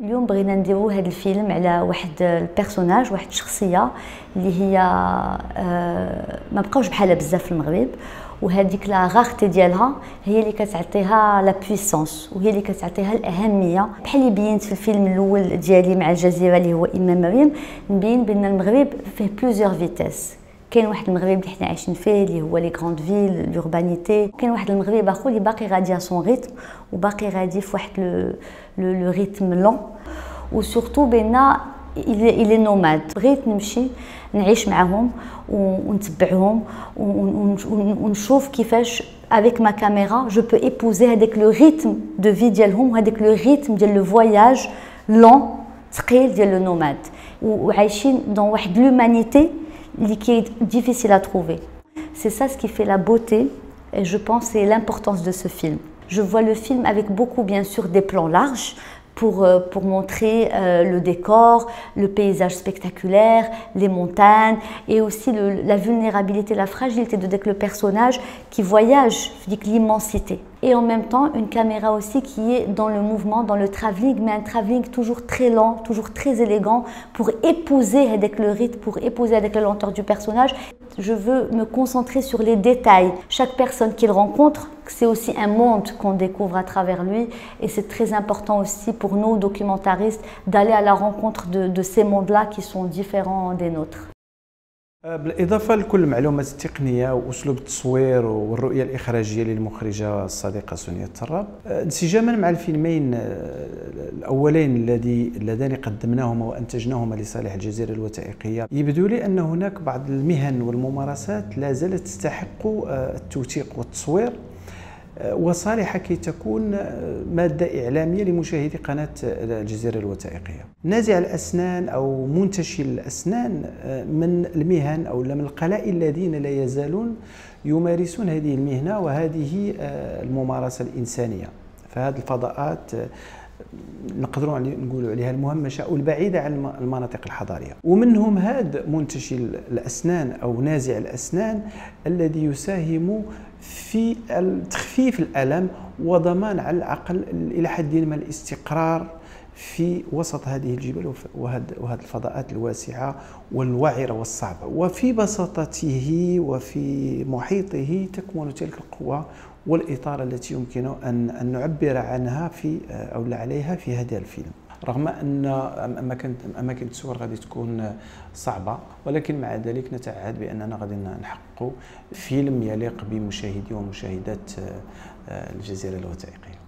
اليوم بغينا نديرو هذا الفيلم على واحد ال personnage، واحد الشخصية اللي هي ما بقاوش بحالها بزاف في المغرب، وهذيك la rareté ديالها هي اللي كتعطيها la puissance وهي اللي كتعطيها الاهميه. بحال اللي بينت في الفيلم الاول ديالي مع الجزيرة اللي هو إما مريم، نبين بان المغرب فيه plusieurs vitesses. كاين واحد المغرب اللي حنا عايشين فيه اللي هو les grandes villes، l'urbanité، كاين واحد المغرب اخر اللي باقي غادي son rythme وباقي غادي في واحد le rythme lent، و surtout بان il est nomade. بغيت نمشي نعيش معاهم ونتبعهم ونشوف كيفاش avec ma caméra je peux épouser هذاك le rythme de vie ديالهم وهذاك le rythme ديال le voyage lent ثقيل ديال le nomade، وعايشين dans واحد l'humanité اللي qui est difficile à trouver. C'est ça ce qui fait la beauté et je pense c'est l'importance de ce film. Je vois le film avec beaucoup bien sûr des plans larges pour montrer le décor, le paysage spectaculaire, les montagnes et aussi la vulnérabilité, la fragilité de le personnage qui voyage, l'immensité. Et en même temps, une caméra aussi qui est dans le mouvement, dans le travelling, mais un travelling toujours très lent, toujours très élégant, pour épouser avec le rythme, pour épouser avec la lenteur du personnage. Je veux me concentrer sur les détails. Chaque personne qu'il rencontre, c'est aussi un monde qu'on découvre à travers lui. Et c'est très important aussi pour nous, documentaristes, d'aller à la rencontre de ces mondes-là qui sont différents des nôtres. بالإضافة لكل المعلومات التقنية وأسلوب التصوير والرؤية الإخراجية للمخرجة الصديقة سونيا التراب، انسجاما مع الفيلمين الأولين اللذان قدمناهما وأنتجناهما لصالح الجزيرة الوثائقية، يبدو لي أن هناك بعض المهن والممارسات لا زالت تستحق التوثيق والتصوير وصالحة كي تكون مادة إعلامية لمشاهدي قناة الجزيرة الوثائقية. نازع الأسنان أو منتشل الأسنان من المهن أو من القلائل الذين لا يزالون يمارسون هذه المهنة وهذه الممارسة الإنسانية. فهذه الفضاءات نقدروا نقولوا عليها المهمشة أو البعيدة عن المناطق الحضرية، ومنهم هذا منتشل الأسنان أو نازع الأسنان الذي يساهم في تخفيف الألم وضمان على الأقل إلى حد ما الاستقرار في وسط هذه الجبال وهذه الفضاءات الواسعة والوعرة والصعبة. وفي بساطته وفي محيطه تكمن تلك القوة والإطارة التي يمكن أن نعبر عنها في أو عليها في هذا الفيلم. رغم أن أماكن التصوير غادي تكون صعبة، ولكن مع ذلك نتعهد بأننا غادي نحقق فيلم يليق بمشاهدي ومشاهدات الجزيرة الوثائقية.